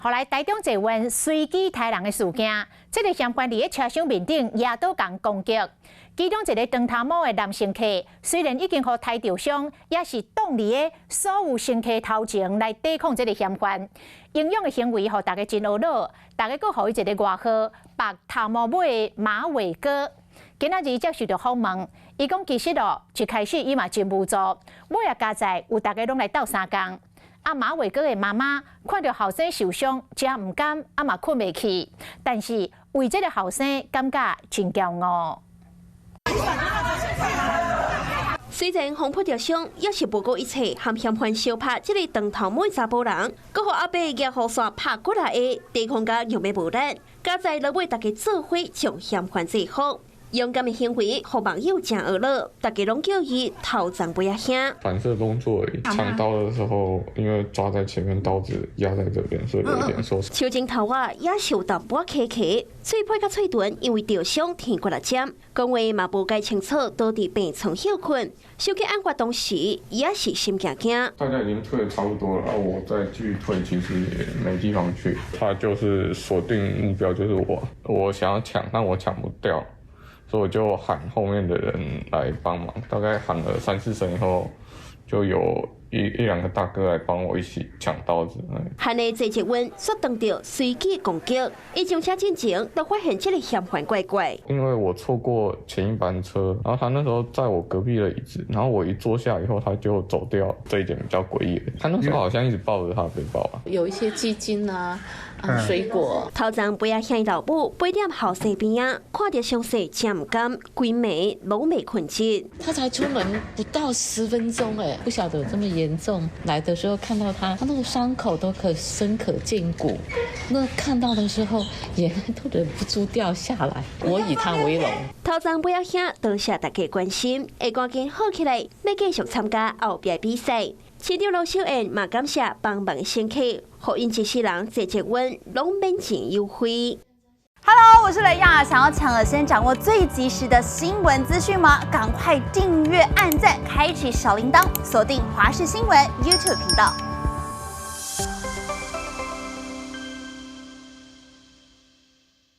予來台中捷運隨機刣人的事件，這个嫌犯佇咧車廂面頂攑刀共攻擊，其中一个長頭毛的男乘客雖然已經予刣著傷，也是擋佇咧所有乘客頭前來抵抗這个嫌犯。英勇的行為，予大家真懊惱，大家閣予伊一个外號“白頭毛尾的馬尾哥”。今仔日接受著訪問，伊講其實哦，一開始伊嘛真無助，尾仔佳哉有大家攏來鬥相共。啊，馬尾哥的媽媽看著後生受傷，真毋甘，啊嘛睏袂去，但是為這个後生感覺真驕傲。雖然予撲著傷，也是無顧一切，和嫌犯相拍。這个長頭毛查埔人，閣予阿伯舉雨傘拍過來的，抵抗甲用欲無力，佳哉落尾大家做伙將嫌犯制服。勇敢的行為，予網友真懊惱，大家攏叫伊頭鬃尾仔兄。反射動作而已。搶刀的時候，因為抓在前面，刀子壓在這邊，所以有點受傷。手指頭仔也受淡薄仔磕磕，喙皮佮喙唇因為著傷甜過來尖，講話嘛無解清楚，倒佇病床歇睏。想起案發當時，也是心驚驚。大家已經退得差不多了，我再繼續退，其實也沒地方去。他就是鎖定目標，就是我，我想要搶，但我搶不掉。所以我就喊後面的人來幫忙，大概喊了三四聲以後，就有一兩個大哥來幫我一起搶刀子。漢的坐捷運煞當著隨機攻擊，伊上車進前就發現這个嫌犯怪怪。因為我錯過前一班車，然後他那時候在我隔壁的椅子，然後我一坐下以後他就走掉，這一點比較詭異。他那時候好像一直抱着他的背包啊。有一些雞精啊。水果。頭鬃尾仔兄老母陪踮後生邊仔，看著傷勢真毋甘，規暝攏未睏著。他才出門不到10分鐘，哎，不曉得有這麼嚴重。來的時候看到他，他那個傷口都可深可見骨，那看到的時候眼淚都忍不住掉下來。我以他為榮。頭鬃尾仔兄多謝大家關心，會趕緊好起來，欲繼續參加後壁比賽。市長盧秀燕嘛感謝幫忙的乘客，予𪜶一世人坐捷運攏免錢優惠。 Hello，我是雷亞，想要搶先掌握最及時的新聞資訊嗎？趕快訂閱、按讚、開啟小鈴鐺，鎖定華視新聞 YouTube 頻道。